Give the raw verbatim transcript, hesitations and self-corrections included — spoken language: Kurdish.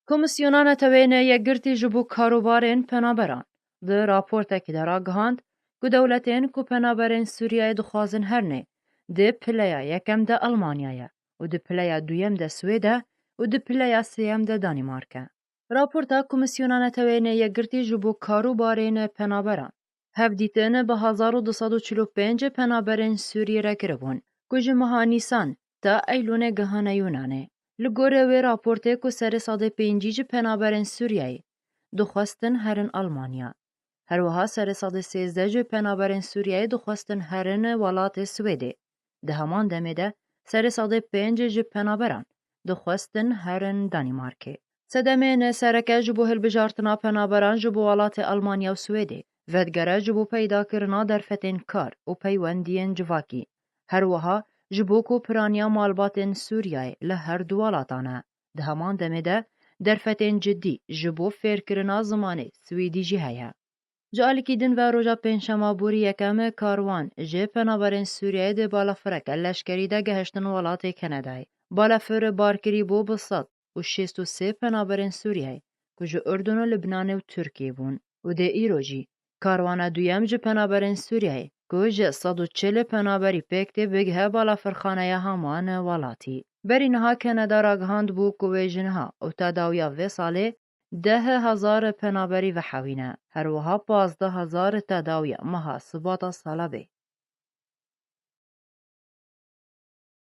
Komîsyona Neteweyên Yekgirtî ji bo karûbarên penaberan di raportekî de ragihand ku dewletên ku penaberên Sûriyeyê dixwazin herinê di pileya yekem de Elmanya ye û di pileya duyem de Swêd e û di pileya sêyem de Danîmark e. Raporta Komîsyona Neteweyên Yekgirtî ji bo karûbarên penaberan hevdîtin bi hezar û du sed û çil û pênc penaberên Sûriyê re kiribûn ku ji meha Nîsan ta Eylûnê gihane Yûnanê. Li gorî wê raportê ku serê sedê pêncî ji penaberên Sûriyeyê dixwestin herin Almanya. Her wiha serê sedê sêzdeh ji penaberên Sûriyeyê dixwestin herin welatê Swêdê. Di heman demê de serê sedê pênc ji penaberan dixwestin herin Danîmarkê. Sedemên sereke ji bo hilbijartina penaberan ji bo welatê Almanya û Swêdê vedigere ji bo peydakirina derfetên kar û peywendiyên civakî. Her wiha ji bo ku piraniya malbatên Sûriyeyê li her du welatan e. Di heman demê de derfetên cidî ji bo fêrkirina zimanê Swêdî jî heye. Ji alîkî din ve roja pêncşema borî yekem karwan ji penaberên Sûriyeyê di balafireke leşkerî de gehiştin welatê Kanadayê. Balafir barkirî bû bi sed û şêst û sê penaberên Sûriyeyê ku ji Urdun û Libnanê û Tirkiyê bûn û dê îro jî karwana duyem ji penaberên Sûriyeyê ku ji sed û çil penaberî pêk tê bigihe balafirxaneya heman welatî. Berî niha Kanada ragihand bû ku wê ji niha û ta dawiya vê salê deh hezar penaberî vehewîne, her wiha pazdeh hezar ta dawiya meha Sibata sala vê.